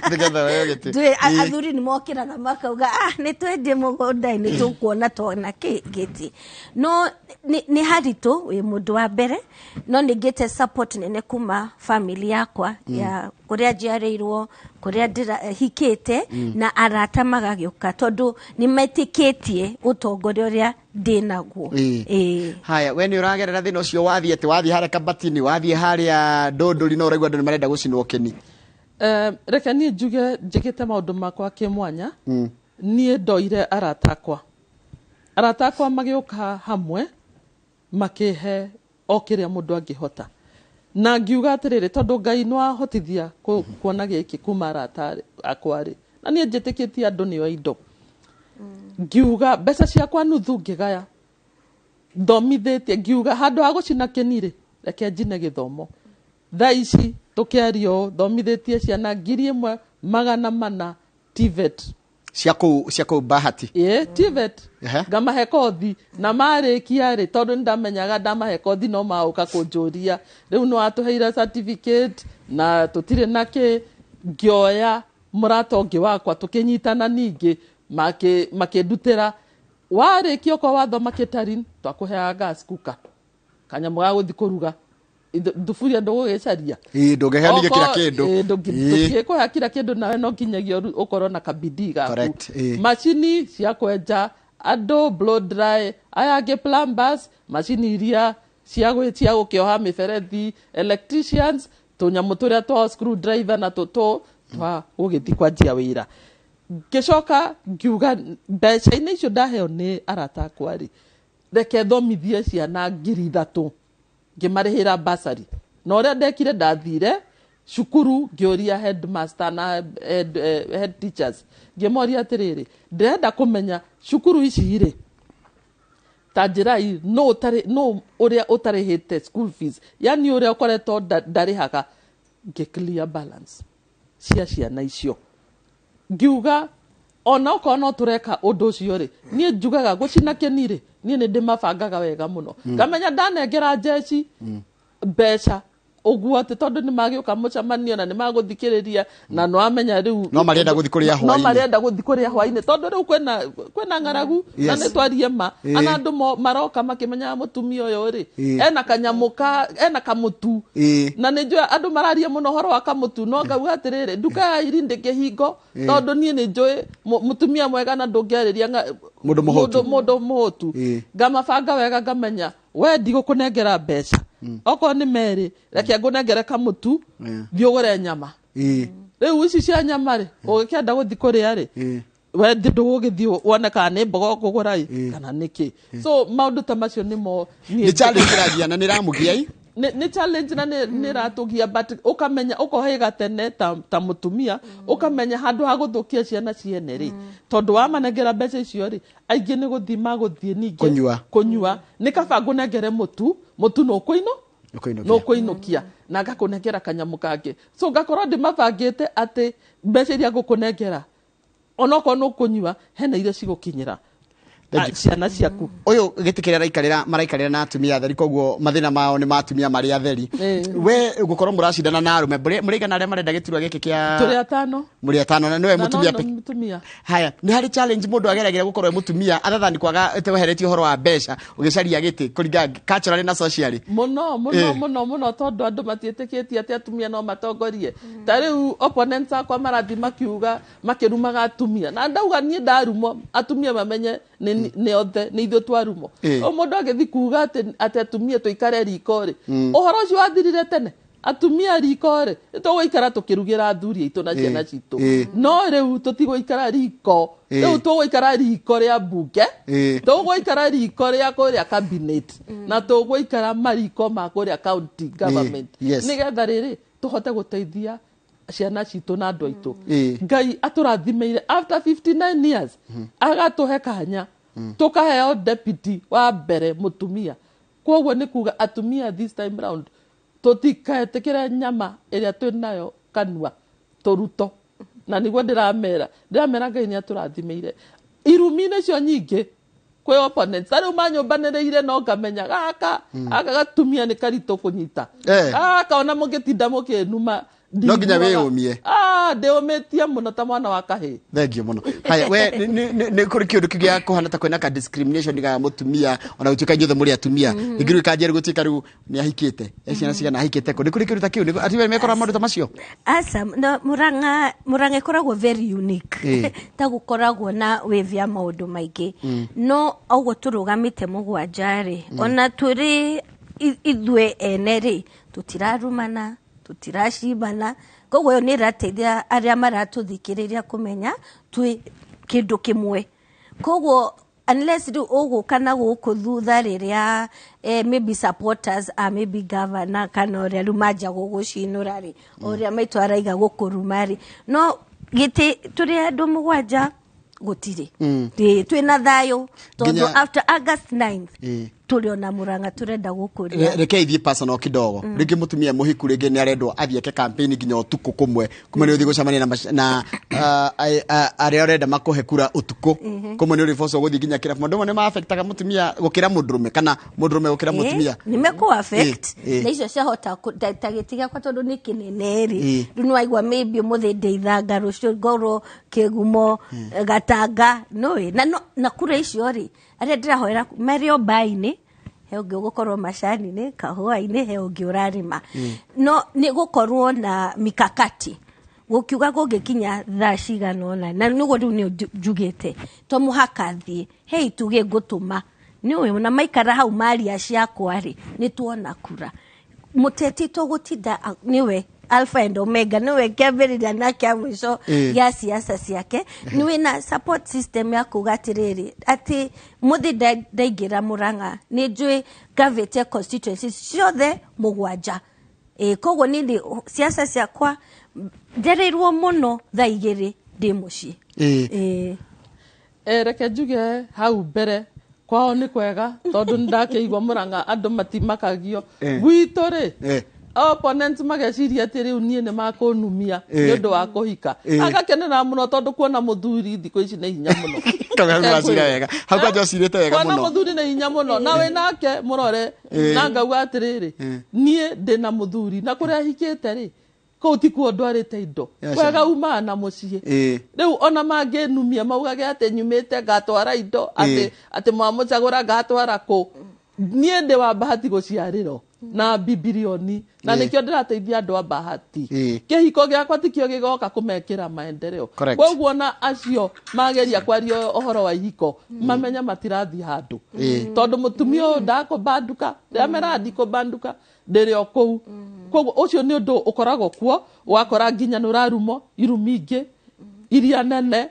A: Nĩgetha weo gĩtĩ.
C: Athuri nĩ mokĩraga makauga, ah, nĩ twendie mũgũnda, nĩ tũkuona tona kĩ gĩtĩ. No nĩ haritũ wĩ mũndũ wa mbere, no nĩ ngĩte support nene kuma family yakwa, ya kũrĩa njiarĩirwo, kũrĩa hikĩte, na arata magagĩũka, tondũ nĩ metĩkĩtie ũtongoria ũrĩa ndĩnaguo. Ĩĩ.
A: Haya, we nĩ ũragerera thĩna ũcio, wathiĩ atĩ wathiĩ harĩa Kabatini, wathiĩ harĩa Ndũndũri, no ũraigua andũ nĩ marenda gũcinwo kĩni?
B: Reke niĩ njuge njĩkĩte maũndũ makwa kĩmwanya. Niĩ ndoire arata akwa, arata akwa magĩũka hamwe, makĩhe o kĩrĩa mũndũ angĩhota, na ngiuga atĩrĩrĩ, tondũ Ngai nĩ wahotithia kuona gĩkĩ kuma arata akwa rĩ, na niĩ njĩtĩkĩtie andũ nĩo indo, ngiuga mbeca ciakwa nuthu ngĩgaya thomithĩtie, ngiuga handũ ha gũcina kĩni rĩ, reke njine gĩthomo. Thaa ici tũkĩaria ũũ, thomithĩtie ciana 1400 TVET.
A: Cia kũu Bahati?
B: Ĩ, TVET. Ngamahe kothi, na marĩkia rĩ, tondũ nĩndamenyaga ndamahe kothi no maũka kũnjũria, rĩu nĩ watũheire certificate na tũtirĩ na kĩ. Ngĩoya mũrata ũngĩ wakwa, tũkĩnyitana ningĩ, makĩndutĩra, warĩkia okorwo wathoma catering, twakũheaga gas cooker, kanyamũ ga gũthiĩ kũruga. Thuburia ndũgũgĩcaria.
A: Ĩ, ndũngĩheo ningĩ kila kĩndũ.
B: Ndũngĩkũhea kila kĩndũ, nawe no nginyagia ũkorwo na kabidii gaku.
A: Correct, ĩ.
B: Macini cia kwenja andũ, blow dry, aya angĩ plumbers, macini iria cia gũkĩoha mĩberethi, electricians, tũnyamũ tũrĩa twa screwdriver na tũtũ twa gũgĩthiĩ kwanjia wĩra. Ngĩcoka ngiuga mbeca-inĩ icio ndaheo nĩ arata akwa rĩ, reke thomithie ciana 3000, ngĩmarĩhĩra basari. Na ũrĩa ndekire, ndathire cukuru, ngĩũria headmaster na head teachers, ngĩmoria atĩrĩrĩ, ndĩrenda kũmenya cukuru ici rĩ, ta njĩrai nũ ũtarĩ, nũ ũrĩa ũtarĩhĩte school fees, yani ũrĩa ũkoretwo ndarĩhaga. Ngĩ clear balance cia ciana icio, ngiuga ona okorwo no tũreka ũndũ ũcio rĩ, niĩ njugaga gũcina kĩni rĩ, niĩ nĩ ndĩmabangaga wega mũno, ngamenya ndanengera njeci. Mbeca ũguo atĩ tondũ nĩ magĩũka mũcemanio na nĩ magũthikĩrĩria na nĩ wamenya rĩu.
A: No marenda gũthiĩ kũrĩa
B: No
A: hwaĩ-inĩ.
B: marenda gũthiĩ kũrĩa hwaĩ-inĩ, tondũ rĩu kwĩna ng'aragu na nĩ twarie ma. Ana andũ maroka makĩmenyaga mũtumia ũyũ rĩ, ena kanyamũ ka ena kamũtu. Na nĩ njũĩ andũ mararia mũno ũhoro wa kamũtu, no ngauga atĩrĩrĩ, nduka ya iri ndĩkĩhingo, tondũ niĩ nĩ njũĩ mũtumia mwega na ndũngĩarĩria
A: Mũndũ mũhũtu.
B: Mũndũ mũhũtu. Ngamabanga wega, ngamenya we ndigũkũnengera mbeca, okorwo nĩ merĩ, reke ngũnengere kamũtu, thiĩ ũgũre nyama. Rĩu ici cia nyama rĩ, ũgĩkĩenda gũthiĩ kũrĩa rĩ, we ndũgũgĩthiĩ wone kana nĩ mboga ũkũgũra ĩ kana nĩkĩ. So maũndũ ta macio nĩmo niĩ.
A: Nĩ challenge ĩragia na nĩ ĩramũgia i.
B: Nĩ challenge na nĩ ĩratũgia, but ũkamenya ũkohĩga tene ta mũtumia, ũkamenya handũ ha gũthũkia ciana ciene rĩ, tondũ wamanengera mbeca icio rĩ, aingĩ nĩ gũthiĩ magũthiĩ ningĩ
A: Kũnyua.
B: Kũnyua. Nĩ kaba ngũnengere mũtu, mũtu nĩ ũkũinũ
A: Ũkũinũkia.
B: Nĩ ũkũinũkia na ngakũnengera kanyamũ kangĩ. So ngakorwo ndĩmabangĩte atĩ mbeca iria ngũkũnengera, onokorwo nĩ ũkũnyua, hena iria cigũkinyĩra
A: Thank you.
B: ciana ciaku.
A: Ũyũ gĩtĩ kĩrĩa araikarĩra, maraikarĩra na atumia atheri, koguo mathĩna mao nĩ ma atumia marĩ atheri. We gũkorwo mũracindana na arũme, mũrĩigana arĩa marenda gĩturwa gĩkĩ kĩa?
B: Tũrĩ atano.
A: Mũrĩ atano na nĩwe
B: Na
A: mũtumia
B: no mũtumia.
A: Haya, nĩ harĩ challenge mũndũ ageragĩra gũkorwo e mũtumia other than kwaga weheretie ũhoro wa mbeca ũgĩcaria gĩtĩ, kũringana culturally na socially?
B: Mũno mũno. Mũno mũno, tondũ andũ matiĩtĩkĩtie atĩ atumia no matongorie. Ta rĩu opponents akwa marathiĩ makiuga, makĩrumaga atumia, na ndauga niĩ ndarumwo, atumia mamenye nĩ othe nĩ ithuĩ twarumwo. O mũndũ agĩthiĩ kuga atĩ atumia tũikare riko rĩ, ũhoro ũcio wathirire tene. Atumia riko rĩ, nĩ tũgũikara tũkĩrugĩra athuri aitũ na ciana citũ. No rĩu tũtigũikara riko. Rĩu tũgũikara riko rĩa mbunge, tũgũikara riko rĩa kũrĩa cabinet, na tũgũikara mariko ma kũrĩa county government, nĩgetha rĩrĩ tũhote gũteithia ciana citũ na andũ aitũ. Ngai atũrathimĩire after 59 years, agatũhe kanya tũkaheo deputy wa mbere mũtumia. Koguo nĩ kuga atumia this time round tũtikaetĩkĩre nyama ĩrĩa twĩ nayo kanua tũruto, na nĩguo ndĩramera Ngai nĩ atũrathimĩire irumi-inĩ icio nyingĩ kwĩ opponents. Ta rĩu manyũmbanĩrĩire, no ngamenya gaka aka gatumia nĩ karitũ kũnyita. Gaka ona mũngĩtinda mũkĩnuma,
A: No nginya
B: ndiguaga.
A: wĩyũmie.
B: Ah, ndĩũmĩtie mũno ta mwana wa kahĩĩ.
A: Thank you mũno. Haya, we nĩ kũrĩ kĩũndũ kĩu gĩa kũhana ta kwĩna ka discrimination ga mũtumia, ona gũtuĩka inyuothe mũrĩ atumia? Rĩngĩ rĩu kanjerũ gũtuĩka rĩu nĩ ahikĩte, e ciana cigana, ahikĩte kũ, nĩ kũrĩ kĩũndũ ta kĩu? Atumia nĩ mekoraga maũndũ ta macio?
C: Aca, no, Murang'a ĩkoragwo very unique. Ta gũkoragwo na wĩvia maũndũ maingĩ, no ũguo tũrũgamĩte mũgwanja rĩ, ona tũrĩ ithuĩ ene rĩ, tũtirarumana, tũtiracibana. Koguo ĩyo nĩ ĩrateithia arĩa maratũthikĩrĩria kũmenya twĩ kĩndũ kĩmwe. Koguo unless rĩu ũgũka na gũkũ thutha rĩrĩa maybe supporters a maybe governor kana ũrĩa rĩu manjia gũgũcinũra rĩ, ũrĩa maitũ araiga gũkũruma rĩ, no gĩtĩ tũrĩ andũ mũgwanja, gũtirĩ. Ĩ, twĩna thayũ tondũ after August 9th tũrĩ ona Mũrang'a tũrenda gũkũria.
A: Reke ithiĩ personal kidogo. Rĩngĩ mũtumia mũhiku rĩngĩ nĩ arendwo athiĩ eke campaign nginya ũtukũ, kũmwe kũmwe nĩ ũthiĩ gũcemania na arĩa ũrenda makũhe kura ũtukũ, kũmwe nĩ ũrĩbocwo gũthiĩ nginya kĩrabu. Maũndũ mamwe nĩ ma-affectaga mũtumia gũkĩra mũndũrũme, kana mũndũrũme gũkĩra mũtumia?
C: Nĩ mekũ affect.
A: Ĩ.
C: Na icio ciahota ta gĩtĩ gĩakwa tondũ nĩ kĩnene rĩ, rĩu nĩ waigua maybe ũmũthĩ ndĩithanga, rũciũ ngorwo kĩgumo, gatanga nũĩ na, na kura icio rĩ, arĩa ndĩrahoera marĩ o mbainĩ, he ũngĩ ũgũkorwo macani-inĩ, kahũa-inĩ, he ũngĩ ũrarĩma, no nĩ gũkorwo na mikakati gũkiuga gũgĩkinya thaa cigana ũna, na nĩguo rĩu nĩ njugĩte to mũhaka thiĩ he itugĩ ngũtũma nĩ ũyũ na maikara hau maria ciakwa rĩ, nĩ tuona kura mũteti tũgũtinda nĩwe alpha and omega, nĩwe kĩambĩrĩria na kĩa mũico gĩa siasa ciake. Nĩ wĩna support system ya kuga atĩrĩrĩ, atĩ mũthĩ ndaingĩra Mũrang'a nĩ njũĩ ngavĩte constituencies ciothe mũgwanja. Ĩ, koguo niĩ siasa ciakwa njereirwo mũno thaa 2 ndĩ mũciĩ. Ĩ.
B: Reke njuge hau mbere kwao nĩ kwega, tondũ nĩ ndakĩigua Mũrang'a andũ matimakagio. Gwitũ rĩ, Opponents mageciria atĩ rĩu niĩ nĩ makũnumia nĩ ũndũ wa kũhika. Agakenera mũno tondũ kuona mũthuri thikũ ici nĩ hinya mũno.
A: Kau hau nĩwacira wega. Hau kwanja ũcirĩte wega
B: Kuona
A: mũno.
B: Mũthuri nĩ hinya mũno na wĩ nake mũrore na ngauga atĩrĩrĩ, niĩ ndĩna mũthuri na kũrĩa hikĩte rĩ, kũu tikuo ndwarĩte indo. Wega umaga na mũciĩ. Rĩu ona mangĩnumia maugage atĩ nyumĩte ngatwara indo atĩ atĩ mwamũcagũra ngatwara kũ, niĩ ndĩ wa Bahati gũciarĩro na bibilioni na nĩkĩo ndĩrateithia andũ a Bahati. Kĩhiko gĩakwa tikĩo gĩgoka kũmekĩra maendeleo. Koguo ona acio mageria kwaria ũhoro wa ihiko mamenye matirathiĩ handũ, tondũ mũtumia ũyũ ndakũbanduka, ndĩramera ndikũbanduka, ndĩrĩ o kũu. Koguo ũcio nĩ ũndũ ũkoragwo kuo, ũgakora nginya nĩ ũrarumo irumi ingĩ iria nene.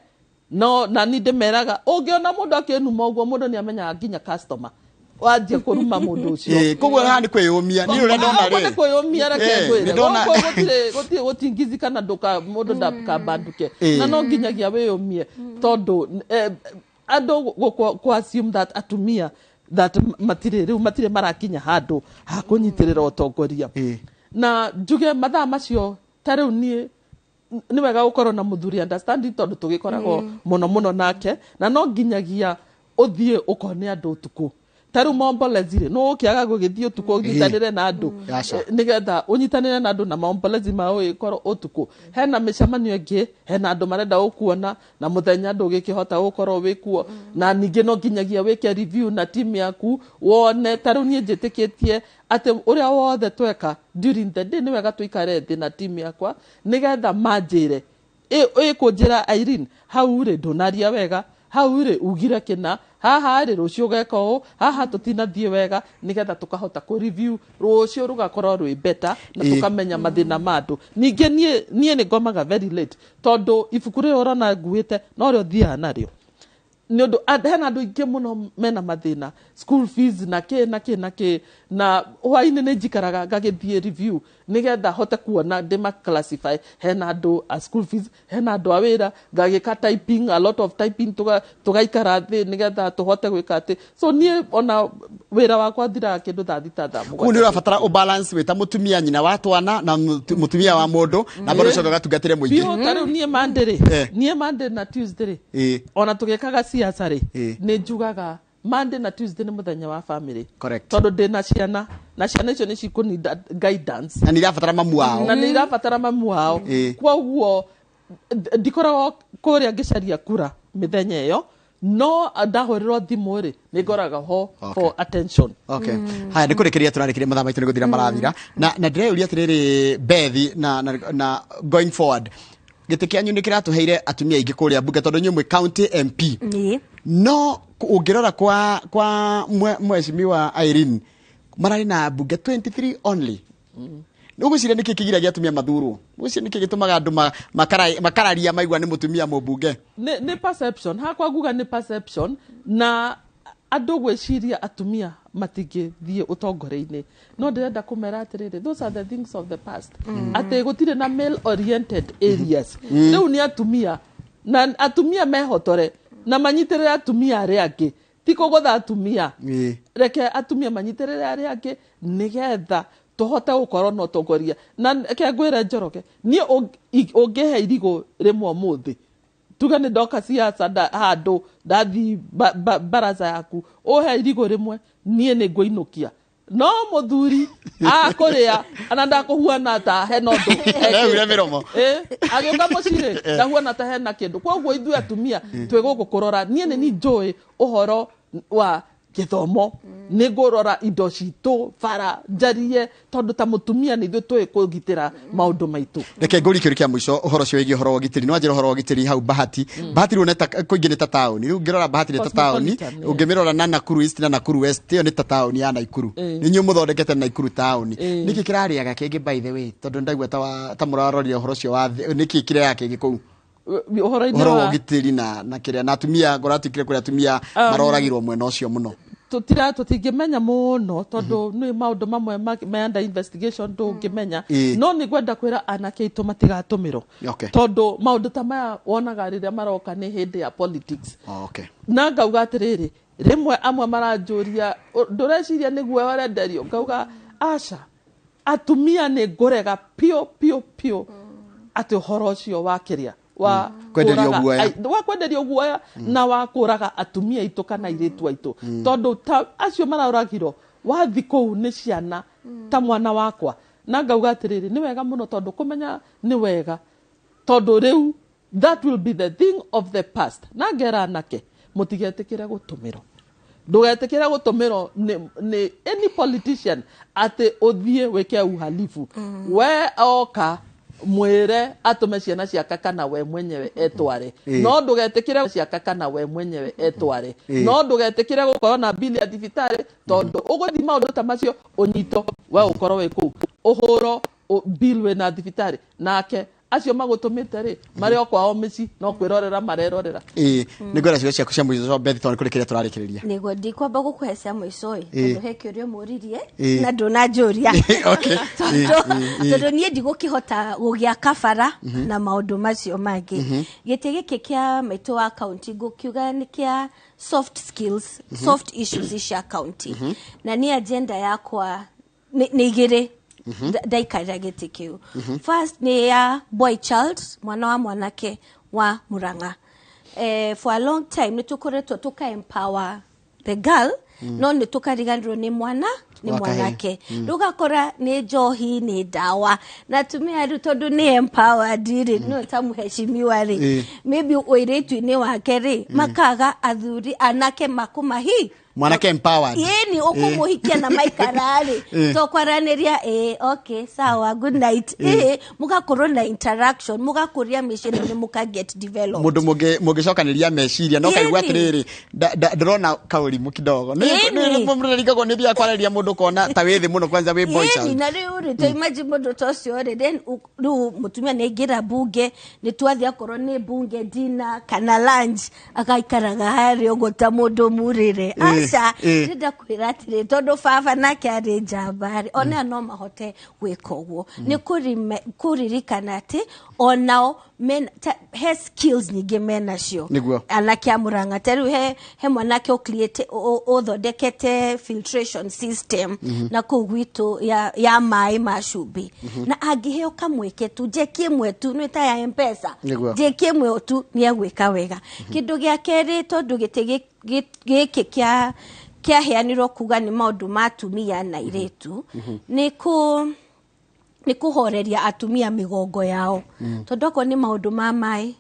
B: No na ni ndĩmeraga ũngĩona mũndũ akĩnuma ũguo, mũndũ nĩ amenyaga nginya customer wanjia kũruma mũndũ ũcio.
A: Koguo haha nĩ kwĩyũmia niĩ ũrĩa ndona
B: Gũkũ
A: rĩ.
B: Nĩ kwĩyũmia, reke ngwĩre.
A: Nĩ ndona.
B: Gũkũ gũtirĩ gũtingizikana, ndũka mũndũ ndakabanduke na no nginyagia wĩyũmie, tondũ andũ gũ assume that atumia that matirĩ rĩu matirĩ marakinya handũ ha kũnyitĩrĩra ũtongoria. Na njuge mathaa macio ta rĩu niĩ nĩ wega gũkorwo na mũthuri understanding, tondũ tũgĩkoragwo mũno mũno nake, na no nginyagia ũthiĩ ũkone andũ ũtukũ. Ta rĩu maombolezi rĩ, nĩ ũkĩaga gũgĩthiĩ ũtukũ ũnyitanĩre na andũ?
A: Aca.
B: Nĩgetha ũnyitanĩre na andũ na maombolezi mao ĩkorwo ũtukũ, hena mĩcemanio ĩngĩ, hena andũ marenda gũkuona na mũthenya ndũgĩkĩhota gũkorwo wĩkuo. Na ningĩ no nginyagia wĩke review na team yaku wone. Ta rĩu niĩ njĩtĩkĩtie atĩ ũrĩa wothe tweka during the day, nĩ wega tũikare thĩ na team yakwa nĩgetha manjĩre ĩkũnjĩra, "Irene, hau rĩ ndũnaria wega, hau rĩ ugire kĩna, haha rĩ rũciũ ũgeka ũũ, haha tũtinathiĩ wega," nĩgetha tũkahota kũ review rũciũ rũgakorwo rwĩ better na tũkamenya mathĩna ma andũ. Ningĩ niĩ nĩ ngomaga very late, tondũ ibuku rĩrĩ ũrona nguĩte no rĩo thiaga narĩo, nĩ ũndũ hena andũ aingĩ mũno mena mathĩna, school fees na kĩ na kĩ na kĩ, na hwainĩ nĩ njikaraga ngagĩthiĩ review nĩgetha hote kuona ndĩma classify, hena andũ a school fees, hena andũ a wĩra, ngagĩka typing, a lot of typing, tũgaikara thĩ nĩgetha tũhote gwĩka atĩ. So niĩ ona wĩra wakwa thiraga kĩndũ thaa 6, thaa
A: Kũu nĩ
B: 7.
A: ũrabatara ũbalance wĩ ta mũtumia, nyina wa twana na mũtumia wa mũndũ, na bado ũcoke ũgatungatĩre mũingĩ.
B: Biũ. Ta rĩu niĩ Monday rĩ, niĩ Monday na Tuesday rĩ, ona tũgĩkaga siasa rĩ, nĩ njugaga Monday na Tuesday nĩ mũthenya wa family. Tondũ ndĩna ciana na ciana icio nĩ cikũninda guidance.
A: Na nĩ irabatara mamu wao.
B: Na nĩ irabatara mamu wao. Koguo ndikoragwo kũrĩa ngĩcaria kura mĩthenya ĩyo, no ndahũrĩrwo thimũ rĩ, nĩ ngoraga ho for attention.
A: Okay. Haya, nĩ kũrĩkĩria tũrarĩkĩria, mathaa maitũ nĩ gũthira marathira, na ndĩreyũria atĩrĩrĩ, Bethi, na going forward gĩtĩ kĩanyu nĩ kĩratũheire atumia aingĩ kũrĩa mbunge, tondũ inyuĩ mwĩ county MP. No ũngĩrora kwa mheshimiwa Irene, mararĩ na mbunge 23 only. Ũgwĩciria nĩkĩ kĩgiragia atumia mathurwo? Ũgwĩciria nĩkĩ gĩtũmaga andũ makararia maigua nĩ mũtumia mũmbunge?
B: Nĩ perception, hakwa nguga nĩ perception na andũ gwĩciria atumia matingĩthiĩ ũtongoria-inĩ. No ndĩrenda kũmera atĩrĩrĩ, those are the things of the past, atĩ gũtirĩ na male oriented areas. Rĩu nĩ atumia na atumia mehotore na manyitĩrĩre atumia arĩa angĩ, ti kũgũtha atumia. Reke atumia manyitĩrĩre arĩa angĩ nĩgetha tũhote gũkorwo na ũtongoria. Na reke ngwĩre Njoroge, niĩ ũngĩhe irigũ rĩmwe ũmũthĩ, tuge nĩ ndoka siasa handũ ndathi baraza yaku, ũhe irigũ rĩmwe, niĩ nĩ ngũinũkia, no mũthuri akũrĩa ana ndakũhuana ta hena ũndũ.
A: Ndehura mĩromo.
B: Agĩũka mũciĩ ndahuana ta hena kĩndũ. Koguo ithuĩ atumia twĩ gũkũ kũrora. Niĩ nĩ ni njũĩ ũhoro wa gĩthomo, nĩ ngũrora indo citũ bara njarie, tondũ ta mũtumia nĩ ithuĩ tũĩ kũgitĩra maũndũ maitũ.
A: Reke ngũrie kĩũria kĩa mũico ũhoro ũcio wĩgiĩ ũhoro wa ũgitĩri. Nĩ wanjĩra ũhoro wa ũgitĩri hau Bahati. Bahati rĩu nĩ kũingĩ nĩ ta taũni. Rĩu ũngĩrora Bahati nĩ ta taũni.
B: Cosmopolitan, yeah.
A: Ũngĩmĩrora na Nakuru East na Nakuru West, ĩyo nĩ ta taũni ya Nakuru. Nĩ inyuĩ mũthondekete Nakuru taũni. Nĩkĩ kĩrarĩaga kĩngĩ, by the way? Tondũ ndaigua ta mũrarorire ũhoro ũcio wa nĩkĩ kĩrĩaga kĩngĩ kũu?
B: Ũhoro-inĩ
A: ũhoro wa
B: wa
A: ũgitĩri na kĩrĩa na atumia ngũratuĩkire kũrĩ atumia maroragirwo mwena ũcio mũno.
B: Tũtingĩmenya mũno, tondũ nĩ maũndũ mamwe me under investigation, ndũngĩmenya. No nĩ ngwenda kwĩra anake aitũ matigatũmĩrwo, tondũ maũndũ ta maya wonaga rĩrĩa maroka nĩ hĩndĩ ya politics. Na ngauga atĩrĩrĩ, rĩmwe amwe maranjũria, "Ndũreciria nĩguo ũrenderio?" Ngauga aca. Atumia nĩ ngũrega piũ piũ piũ atĩ ũhoro ũcio wa kĩrĩa wa
A: Kwenderio
B: kũraga-
A: guoya.
B: wa kwenderio guoya na wa kũraga atumia aitũ kana airĩtu aitũ, tondũ ta acio maraũragirwo wathi kũu nĩ ciana ta mwana wakwa. Na ngauga atĩrĩrĩ, nĩ wega mũno, tondũ kũmenya nĩ wega, tondũ rĩu that will be the thing of the past. Na ngera anake, mũtigetĩkĩre gũtũmĩrwo, ndũgetĩkĩre gũtũmĩrwo nĩ any politician atĩ ũthiĩ wĩke uhalifu. We oka mwĩre atũme ciana ciake kana we mwenyewe etware, no ndũgetĩkĩre ciake kana we mwenyewe etware, no ndũgetĩkĩre gũkorwo na bili ya thibitarĩ, tondũ ũgũthiĩ maũndũ ta macio ũnyito we ũkorwo wĩ kũu ũhũro bill wĩna thibitarĩ, nake acio magũtũmĩte rĩ marĩ o kwao mĩciĩ no kwĩrorera marerorera.
A: Ĩĩ, nĩ ngwenda ciugo ciaku cia mũico, Beth, tondũ nĩ kũrĩ kĩrĩa tũrarĩkĩrĩria.
C: Nĩguo ndikwamba gũkũhe cia mũico ĩ, tondũ he kĩũria mũririe na ndũnanjũria. Tondũ niĩ ndigũkĩhota gũgĩa kabara na maũndũ macio mangĩ. Gĩtĩ gĩkĩ kĩa maitũ wa kaunti ngũkiuga nĩ kĩa soft skills, soft issues cia kaunti, na niĩ agenda yakwa nĩ igĩrĩ ndaikarĩra gĩtĩ kĩu. First nĩ ya boy child, mwana wa mwanake wa Murang'a. For a long time nĩ tũkoretwo tũka empower the girl, no nĩ tũkariganĩrwo nĩ mwana nĩ
A: Wa kahĩĩ.
C: mwanake. Rĩu ũgakora nĩ njohi, nĩ ndawa, na atumia rĩu tondũ nĩ empowered rĩ, no ta mheshimiwa rĩ, maybe ũirĩtu-inĩ wake rĩ, makaga athuri anake makũmahi
A: Mwanake empowered.
C: Ĩni, ũkũmũhikia na maikara rĩ, to kwaranĩria, ĩ, okay, sawa, good night, ĩ, mũgakorwo na interaction, mũgakũria mĩciĩ na nĩ mũka get developed.
A: Mũndũ mũngĩcokanĩria meciria no kaigua atĩrĩrĩ, ndĩrona kaũrimũ kidogo. Nĩ nĩ thiaga kwarĩria mũndũ kona ta wĩ thĩ mũno, kwanza wĩ boy child.
C: Na rĩu rĩ, to imagine mũndũ ta ũcio rĩ, then rĩu mũtumia nĩ aingĩra bunge, nĩ twathiĩ akorwo nĩ bunge dinner kana lunch, agaikaraga harĩa ũguo ta mũndũ murĩre. Aca, ndĩrenda kwĩra atĩrĩ, tondũ baba nake arĩ njamba rĩ, ona no mahote gwĩka ũguo. Nĩ kũririkana atĩ onao mena, he skills nyingĩ menacio. Anake a Murang'a, ta rĩu he mwanake ũthondekete filtration system na kũu gwitũ ya maĩ ma cumbĩ, na angĩheo kamweke tu, njeki ĩmwe tu, nĩ ta ya Mpesa, njeki ĩmwe tu, nĩ egwĩka wega. Kĩndũ gĩa kerĩ, tondũ gĩtĩ gĩkĩ kĩa kĩaheanirwo kuga nĩ maũndũ ma atumia na airĩtu, nĩ kũhoreria atumia mĩgongo yao, tondũ okorwo nĩ maũndũ ma maĩ,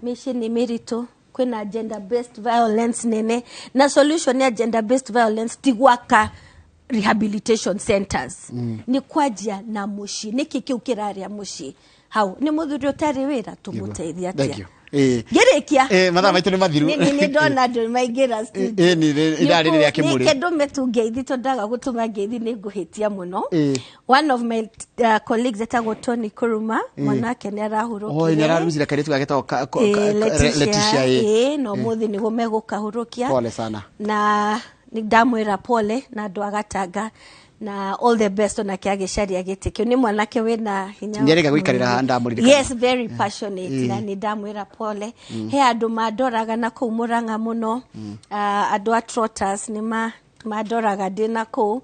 C: mĩciĩ nĩ mĩritũ, kwĩna gender based violence nene, na solution ya gender based violence ti gwaka rehabilitation centers, nĩ kwanjia na mũciĩ. Nĩkĩ kĩu kĩrarĩa mũciĩ hau? Nĩ mũthuri ũtarĩ wĩra, tũmũteithia
A: Thank
C: atĩa?
A: you. Ĩĩ.
C: Ngĩrĩkia.
A: Mathaa maitũ nĩ mathiru.
C: Nĩ ndona andũ maingĩra studio.
A: Ĩĩ, nĩ ithaa rĩrĩ rĩa kĩmũrĩ.
C: Nĩ ndũme tu ngeithi, tondũ ndaga gũtũma ngeithi nĩ ngũhĩtia mũno. One of my colleagues etagwo Tony Kuruma, mwana wake nĩ arahurũkire.
A: Oi, nĩ ararucire kairĩtu gake getagwo
C: Letitia,
A: Letitia, ĩĩ.
C: ĩĩ, na ũmũthĩ nĩguo megũkahurũkia.
A: Pole sana.
C: Na nĩ ndamwĩra pole na andũ a Gatanga na all the best onake agĩcaria gĩtĩ kĩu. Nĩ mwanake wĩna hinya.
A: Nĩarĩga gũikarĩra haha ndamũririkana.
C: Yes, very passionate, na nĩ ndamwĩra pole. He andũ mandoraga na kũu Mũrang'a mũno. Ah, andũ a Trotters nĩ mandoraga ndĩ na kũu.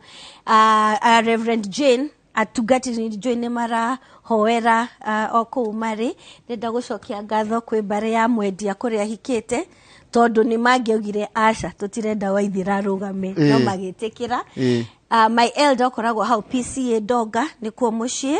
C: Reverend Jane, atungatĩri njũĩ nĩ marahoera o kũu marĩ. Ndĩrenda gũcokia ngatho kwĩ mbarĩ ya mwendia kũrĩa hikĩte, tondũ nĩ mangĩaugire aca, tũtirenda Waithĩra arũgame, no magĩtĩkĩra. My elder ũkoragwo hau PCA Donga nĩkuo mũciĩ,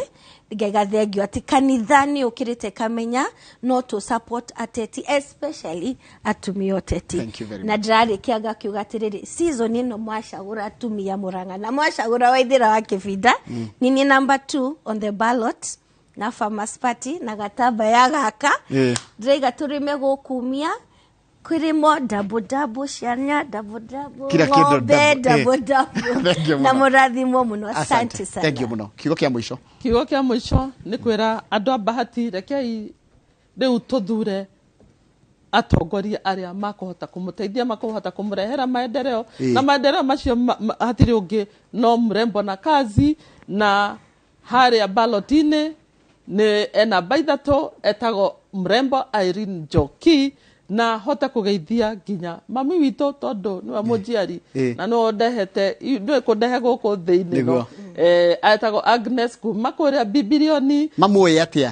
C: ngaiga thengio atĩ kanitha nĩ ũkĩrĩte kamenya no tũ support ateti, especially atumia ũteti.
A: Thank you very
C: Na ndĩrarĩkia ngakiuga atĩrĩrĩ, season ĩno mwacagũra atumia Mũrang'a na mwacagũra Waithĩra wa Kĩbinda, nini number 2 on the ballot na Farmers Party na gatamba ya gaka, ndĩraiga tũrĩme gũkumia kwĩrĩmo double double, ciana double double,
A: Kila kĩndũ
C: ng'ombe
A: double,
C: double double.
A: Thank you
C: Na
A: mũno.
C: mũrathimwo mũno, asante sana.
A: Thank you mũno. Kiugo kĩa mũico.
B: Kiugo kĩa mũico nĩ kwĩra andũ a Bahati, rekei rĩu tũthure atongoria arĩa makũhota kũmũteithia, makũhota kũmũrehera maendeleo, na maendeleo macio hatirĩ ũngĩ no mrembo na kazi. Na harĩa ballot-inĩ nĩ e namba 3, etagwo mrembo Irene Njoki. Na hote kũgeithia nginya mami witũ, tondũ nĩwe mũnjiari na nĩwe ũndehete, nĩwe kũndehe gũkũ thĩ-inĩ no. Etagwo Agnes kuma kũrĩa Bibilioni.
A: Mamũĩ atĩa?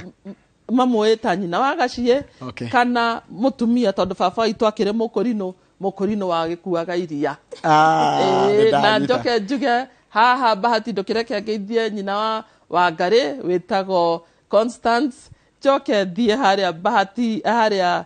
B: Mamũĩ ta nyina wa gaciĩ.
A: Okay.
B: Kana mũtumia, tondũ baba witũ akĩrĩ mũkũrinũ, mũkũrinũ wa gĩkuaga iria.
A: Ah,
B: Ĩĩ, na
A: nĩndanyita.
B: njoke njuge haha Bahati, ndũkĩreke ngeithie nyina wa Wangarĩ wĩtagwo Constance. Njoke thiĩ harĩa Bahati, harĩa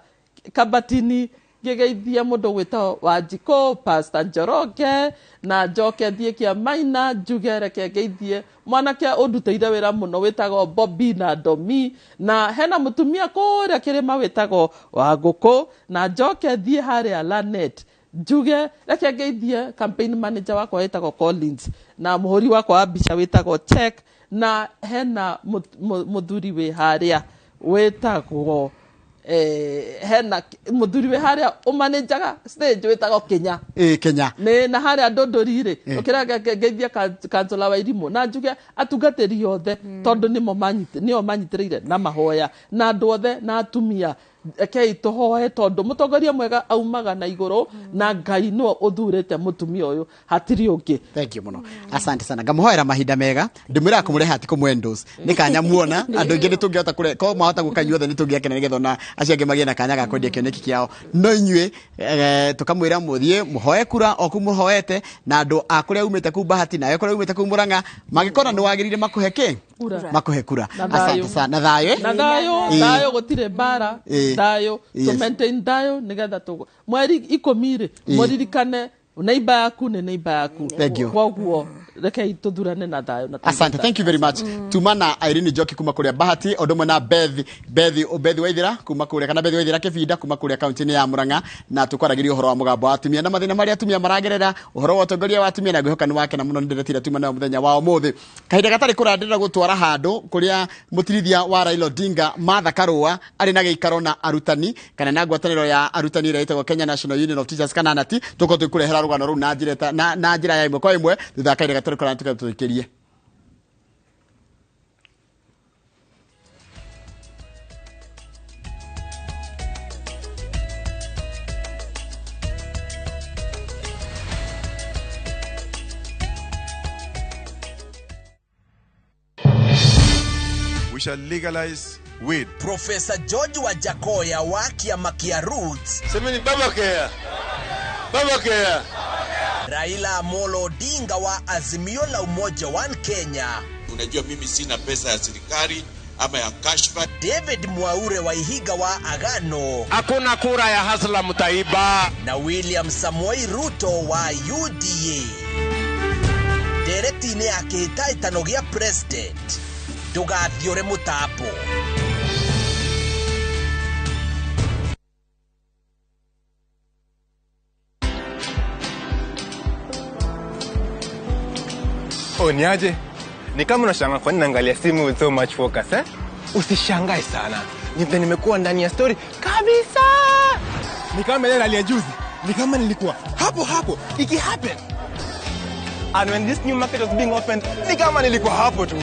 B: Kabatini, ngĩgeithie mũndũ gwĩtwo Wanjikũ, Pastor Njoroge. Na njoke thiĩ Kĩamaina, njuge reke ngeithie mwanake ũndutĩire wĩra mũno wĩtagwo Bobby na Domi, na hena mũtumia kũrĩa kĩrĩma wĩtagwo Wangũkũ. Na njoke thiĩ harĩa Lanet, njuge reke ngeithie campaign manager wakwa wĩtagwo Collins, na mũhũri wakwa wa mbica wĩtagwo Check, na hena mũthuri wĩ harĩa wĩtagwo hena mũthuri wĩ harĩa ũmanĩnjaga stage wĩtagwo Kinya.
A: Ĩĩ, Kenya.
B: Nĩ na harĩa ndũndũri rĩ, ũkĩreke ngeithie kansũla wa irimũ, na njuge atungatĩri othe, tondũ nĩmo nĩo manyitĩrĩire na mahoya, na andũ othe na atumia, rekei tũhoe, tondũ mũtongoria mwega aumaga na igũrũ, na Ngai nĩwe ũthurĩte mũtumia ũyũ, hatirĩ ũngĩ.
A: Thank you muno, asante sana. Ngamuhoera mahinda mega. Ndimwĩraga kũmũrehe ati kũmwendos nĩ kanya muona andũ aingĩ nĩ tũngĩhota kũre ko mwahota gũka inyuothe nĩ tũngĩakena, nĩgetha ona acio angĩ magĩe na kanya ga kwendia kĩoneki kĩao. No inyuĩ tũkamwĩra mũthiĩ mũhoe kura o kũu mũhoete, na andũ a kũrĩa umĩte kũu Bahati nawe kũrĩa umĩte kũu Mũrang'a mangĩkona nĩ wagĩrĩire makũhe kĩ?
B: Kura.
A: Makũhe kura.
B: Na thayũ.
A: Asante sana, na thayũ.
B: Na thayũ.
A: Ĩĩ.
B: Thayũ, gũtirĩ mbara. Thayũ.
A: Yes.
B: To maintain thayũ, nĩgetha tũgũ mweri 10 rĩ, mũririkane neighbor yaku nĩ neighbor yaku.
A: Thank you.
B: Koguo rekei tũthurane na thayũ na
A: Asante, thank you very much. Tuma na Irene Njoki kuma kuria Bahati, ũndũ ũmwe na Beth Waithira kuma kuria, kana Beth Waithira Kibinda kuma kuria kaunti-inĩ ya Murang'a, na tukwaragĩria ũhoro wa mũgambo wa atumia na mathĩna marĩa atumia maragerera, ũhoro wa ũtongoria wa atumia, na ngwĩhoka nĩ wakena mũno nĩ ndĩretire tuma nayo mũthenya wa ũmũthĩ. Kahinda gatarĩ kũraya ndĩrenda gũtwara handũ kũrĩa mũtirithia wa Raila Odinga Martha Karua arĩ na gĩikaro na arutani, kana na ngwatanĩro ya arutani ĩrĩa ĩtagwo Kenya National Union of Teachers, kana NATI. Tũkorwo tũkũrehera rũgano rũu na njĩra na njĩra ya ĩmwe kwa ĩmwe thutha wa kahinda gatarĩ kũraya tũkĩrie.
D: We shall legalize weed.
E: Profesa George Wajackoyah wa kiama kia Roots.
D: Semeni baba care. Baba care.
E: Raila Amolo Odinga wa Azimio la Umoja One Kenya.
F: Unajua mimi sina pesa ya serikali ama ya kashfa.
E: David Mwaure wa Ihiga wa Agano.
G: Hakuna kura ya hasla mtaiba.
E: Na William Samoei Ruto wa UDA. Ndereti-inĩ ya kĩhĩtahĩtano gĩa president, ndũgathiũre mũtambo.
H: Oh, niaje? Ni kama unashangaa kwa nini naangalia simu with so much focus, eh? Usishangae sana. Ni vile nimekuwa ndani ya story kabisa. Ni kama ile rally ya juzi. Ni kama nilikuwa hapo hapo iki happen. And when this new market was being opened, ni kama nilikuwa hapo tu.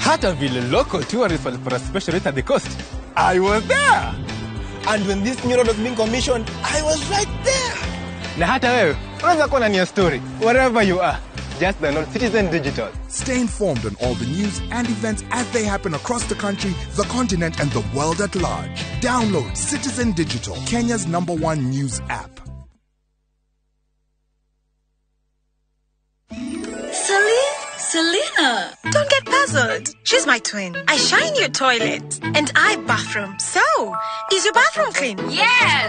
H: Hata vile local tourists walipata special rate at the coast, I was there. And when this new road was being commissioned, I was right there. Na hata wewe unaweza kuwa ndani ya story wherever you are. Just download Citizen Digital.
I: Stay informed on all the news and events as they happen across the country, the continent, and the world at large. Download Citizen Digital, Kenya's #1 news app.
J: Celine? Selena! Don't get puzzled. She's my twin. I shine your toilet and I bathroom. So, is your bathroom clean?
K: Yes!